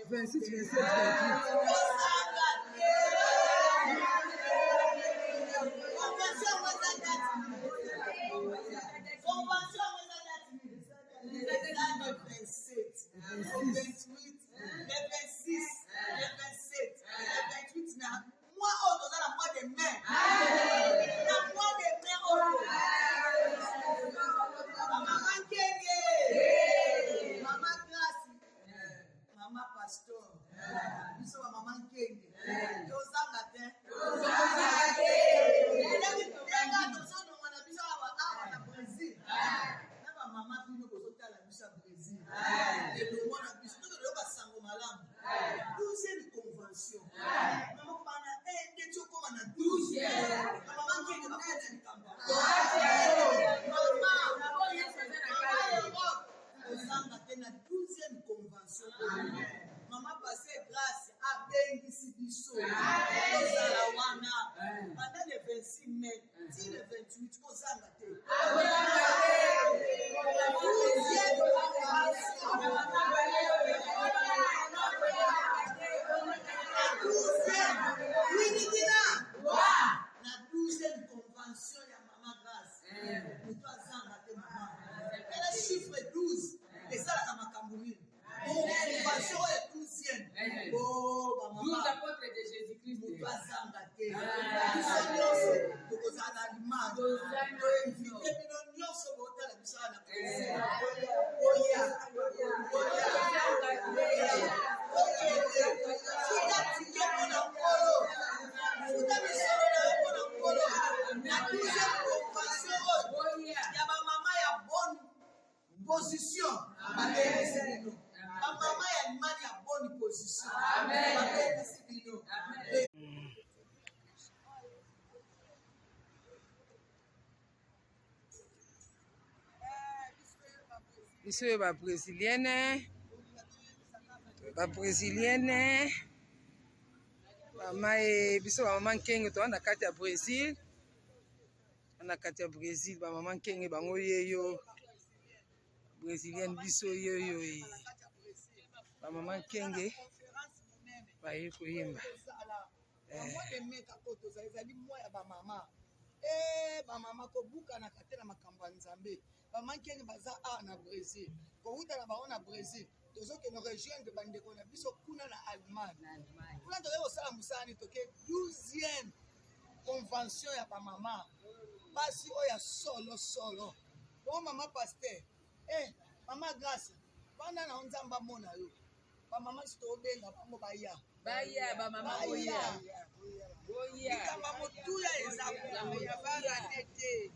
26, 27, 28. Kozanga te. Convention yango eza date nini? Convention yango eza date nini? Eza le 27, le 28, le 26, le 27, le 28 na mois oyo toza na mois de mai. Na mois de mai oyo. Mama Nkenge, Mama Grace, Mama Pasteur, biso ba mama Nkenge, tozanga te. Ndenge tozolongwa na biso awa awa na Brésil, na ba mama bino bozotala biso ya Brésil, elongo na biso tozoyoka sango malamu. Douzième convention. Mama kobanda na 1 nde ti okoma na 12. Mama Nkenge bakoti likambo. Mama, mama Europe, kozanga te na 12e convention oyo. Mama Pasteur Grace abengisi biso tozala wana banda le 26 mai ti le 28 kozanga te. 12e convention. Na 12e winidina na 12e convention ya Mama Grace. Moto azanga te mama. Tala chiffre 12 esalaka makambo nini? Convention oyo ya 12e. Oh, ba mama. 12 apôtres de Jésus-Christ. Moto azanga te. Biso nyonso tokozala na limage. Toinvite bino nyonso botala biso awa na Brésil. Boya. Boya. Boya. Okende. Futa ticket mpo na Nkolo. Futa misolo na yo mpo na Nkolo. Na 12e convention oyo ya bamama ya bonne position babengisi bino. Bamama ya Allemagne ya bonne position babengisi bino. Biso oyo ba brésilienne, ba brésilienne, mama e biso ba mama nkenge toza na kati ya Brésil, na kati ya Brésil ba mama nkenge bango yeyo brésilienne biso yeyo e ba mama nkenge baye koyemba. Mois de mai kaka oyo tozali ezali mois ya ba mama. Eh ba mama kobukanaka te na makambo ya Nzambe. Ba mankenge baza awa na Brésil. Kowuta na bango na Brésil tozokende rejoindre bandeko na biso kuna na Allemagne. Kuna toke kosala mosala nini? Toke 12e convention ya ba mama. Basi oyo ya solo solo. Bon mama pasteur, eh mama Grace, bana na Nzambe amona yo. Ba mama si tobenga bango baya. Baya ba mama boya. Boya. Likambo motuya eza kuna. Barate te.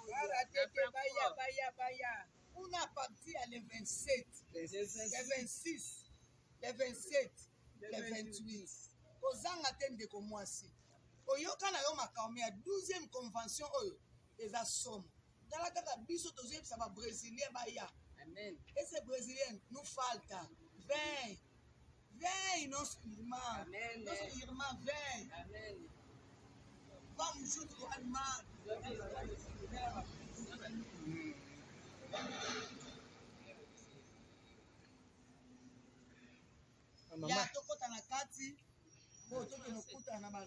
Barate te baya baya baya. Kuna parti ya le 27, le 26, le 27, le 28. Kozanga te ndeko mwasi. Oyoka na yo makambo ya 12e convention oyo eza somo. Tala kaka biso tozoyebisa ba brésilien baya. Amen. Ese brésilien nous falta. Vem. Vem nosso irmão. Amen. Nosso irmão vem. Amen. Vamos junto com o alemão. Ya tokota na kati po tokende kokutana na ba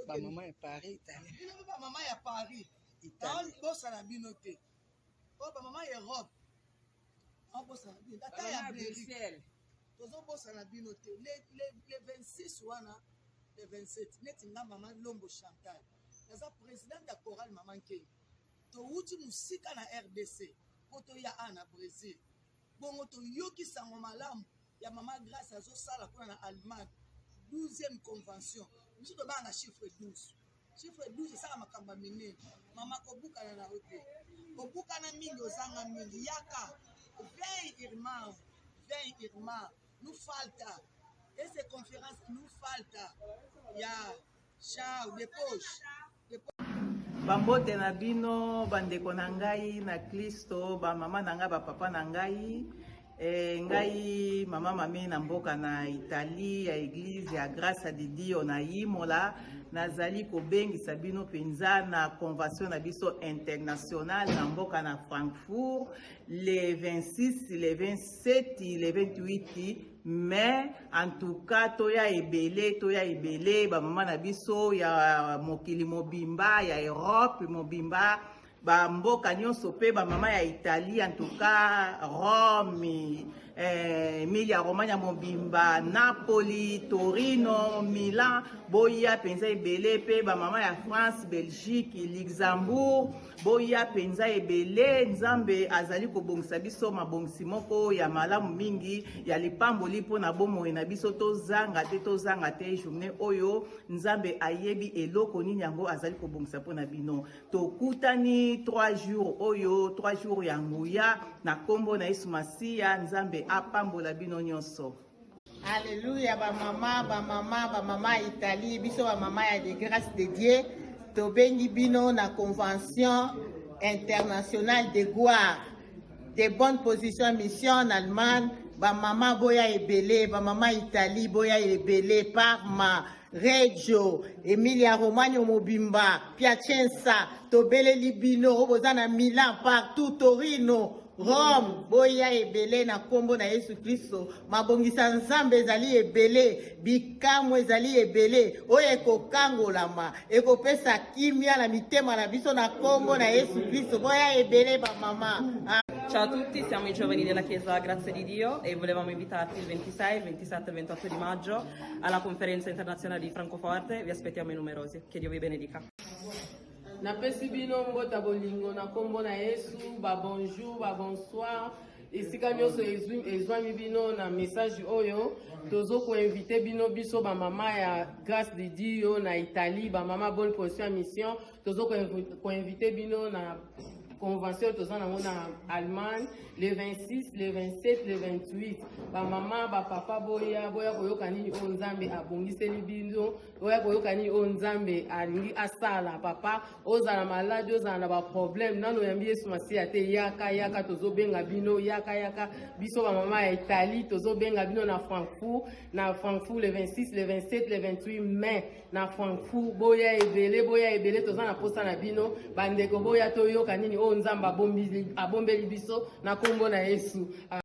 Ba mama ya Paris, Italie. Bino mpe ba mama ya Paris. Italie. Bosana bino te. Oyo ba mama ya Europe. Bosana bino. Ata ya Amérique. Tozobosana bino te. Le, le, le 26 wana, le 27, neti nga mama Lombo Chantal. Naza présidente ya chorale mama Nkeni. Towuti mosika na RDC po toya awa na Brésil. Bongo toyoki sango malamu ya mama Grace azosala kuna na Allemagne 12e convention. Biso tobanga chiffre 12. Chiffre 12 esala makambo ya minene. Mama kobukana na yo te. Kobukana mingi ozanga mingi. Yaka. Vem irmão, vem irmã. Nous falta. Esse conférence nous falta. Ya ciao depois. Bambote na bino bandeko na ngai na Klisto, ba mama na ngai, ba papa na ngai. Eh, ngai mama mame na mboka na Italie ya eglise ya Grace di Dio na Imola, nazali kobengisa bino mpenza na convention na biso internationale na mboka na Frankfurt le 26, le 27, le 28 mai. En tout cas toya ebele, toya ebele, bamama na biso ya mokili mobimba, ya Europe mobimba, bamboka nyonso mpe bamama ya Italie, en tout cas Rome, Emilia Romagna mobimba, Napoli, Torino, Milan, boya mpenza ebele, mpe bamama ya France, Belgique, Luxembourg, boya mpenza ebele. Nzambe azali kobongisa biso mabongisi moko ya malamu mingi ya lipamboli mpona bomoi na biso. Tozanga te, tozanga te journée oyo. Nzambe ayebi eloko nini yango azali kobongisa mpona bino. Tokutani 3 jours oyo, 3 jours ya nguya na nkombo na Yesu Masiya. Nzambe apambola bino nyonso. Alleluya, bamama, bamama, bamama ya Italie, biso bamama ya de Grâce de Dieu tobengi bino na convention internationale de gloire de bonne position mission en Allemagne. Bamama boya ebele, bamama Italie boya ebele, Parma, Reggio, Emilia Romagna mobimba, Piacenza, tobeleli bino oyo boza na Milan, partout, Torino, Rome, boya ebele na nkombo na Yesu Kristo. Mabongisa Nzambe ezali ebele, bikamwa ezali ebele oyo ekokangolama, ekopesa kimia na mitema na biso na nkombo na Yesu Kristo. Boya ebele, bamama. Ciao a tutti, siamo i giovani della Chiesa Grazia di Dio e volevamo invitarti il 26, il 27 e il 28 di maggio alla conferenza internazionale di Francoforte. Vi aspettiamo in numerosi. Che Dio vi benedica. Napesi bino mbota bolingo na nkombo na Yesu. Babonjour, babonsoir, esika nyonso ezwami bino na message oyo. Tozokoinvite bino, biso bamama ya Grâce de Dio na Italie, bamama bonne position ya mission, tozokoinvite bino na convention toza nango na Allemagne le 26, le 27, le 28. Bamama, bapapa, boya, boya koyoka nini oyo Nzambe abongiseli bino, boya koyoka nini oyo Nzambe alingi asala. Papa, ozala maladi, ozala na baproblème, nano oyambi Yesu Masiya te, yaka, yaka, tozobenga bino, yaka, yaka. Biso bamama ya Italie tozobenga bino na Frankfurt, na Frankfurt le 26, le 27, le 28 mai na Frankfurt. Boya ebele, boya ebele, toza na posa na bino. Bandeko, boya toyoka nini oyo Nzambe abombeli biso na nkombo na Yesu.